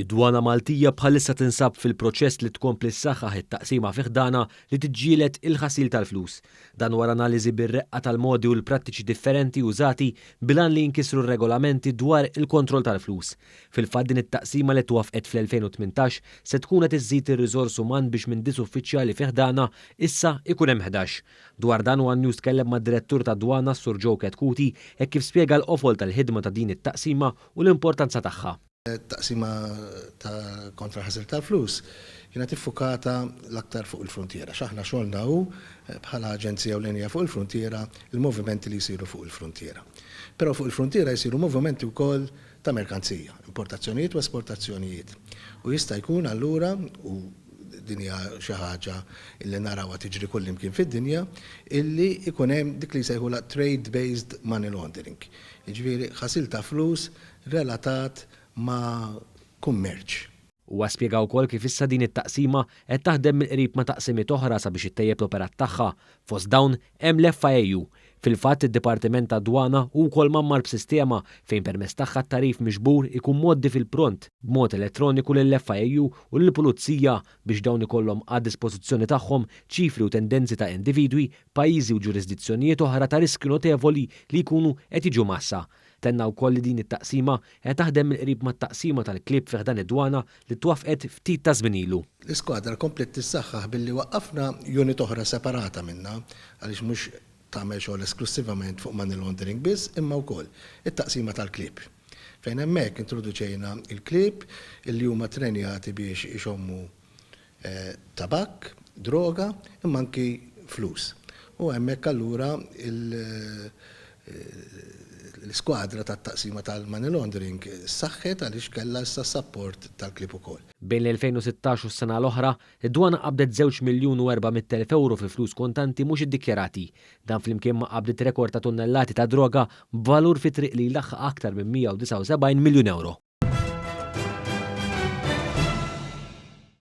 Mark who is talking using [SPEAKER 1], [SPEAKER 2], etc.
[SPEAKER 1] Id-Dwana Maltija bħalissa tinsab fil-proċess li tkompli ssaħħaħ it-taqsima fi ħdanha li tiġġieled il-ħasil tal-flus. Dan wara analiżi bir-reqqa tal-modi u l-prattiċi differenti użati bil-għan li jinkisru r-regolamenti dwar il-kontroll tal-flus. Fil-fatt din it-taqsima li twaffqet fl-2018 se tkun qed iżżid ir-riżors uman biex minn disa' uffiċjali fi ħdanha issa ikun hemm 11. Dwar dan one News tkellem mad-Direttur tad-Dwana Sur Joe Chetcuti hekk kif spjega l-qofol tal-ħidma ta' din it-taqsima u l-importanza tagħha.
[SPEAKER 2] Taqsima ta' kontra ħasil tal-flus kienet iffukata l-aktar fuq il-fruntiera. X'aħna xogħolna hu bħala aġenzija ewlenija fuq il-fruntiera il-movimenti li jsiru fuq il-fruntiera. Però fuq il-fruntiera jsiru movimenti wkoll ta' merkanzija, importazzjonijiet u esportazzjonijiet. U jista' jkun allura, u din hija xi ħaġa li narawha tiġri kullimkien fid-dinja, illi jkun hemm dik li jsejħulha trade-based money laundering. Jiġifieri ħasil ta' flus relatat ma' kummerċ.
[SPEAKER 1] Huwa spjega wkoll kif issa din it-taqsima qed taħdem mill-qrib ma' taqsimiet oħra sabiex ittejjeb l-operat tagħha. Fost dawn hemm l-FIAU. Fil-fatt id-Dipartiment tad-Dwana hu wkoll mgħammar b'sistema fejn permezz tagħha t-tagħrif miġbur ikun mgħoddi fil-pront b'mod elettroniku lill-FIAU u lill-Pulizija biex dawn ikollhom għad-dispożizzjoni tagħhom ċifri u tendenzi ta' individwi, pajjiżi u ġurisdizzjonijiet oħra ta' riskju notevoli li jkunu qed jiġu mgħassa. Tenna wkoll li din it-taqsima qed taħdem mill-qrib mat-taqsima tal-klieb fi ħdan id-dwana li twaffqet ftit ta' żmien ilu.
[SPEAKER 2] L-iskwadra kompliet tissaħħaħ billi waqqafna unit oħra separata minnha għaliex mhux tagħmel xogħol esklussivament fuq money laundering biss imma wkoll it-taqsima tal-klieb. Fejn hemmhekk introduċejna l-klieb illi huma ttrenjati biex ixommu tabakk, droga, imma anki flus. U hemmhekk allura l-iskwadra tat-taqsima tal-money laundering ssaħħet għaliex kellha issa s-sapport tal-klieb ukoll.
[SPEAKER 1] Bejn l-2016 u s-sena l-oħra, id-Dwana qabdet żewġ miljun u 400,000 ewro fi flus kontanti mhux iddikjarati. Dan flimkien ma' qabdiet rekord ta' tunnellati ta' droga b'valur fit-triq li jlaħħaq aktar minn 179 miljun ewro.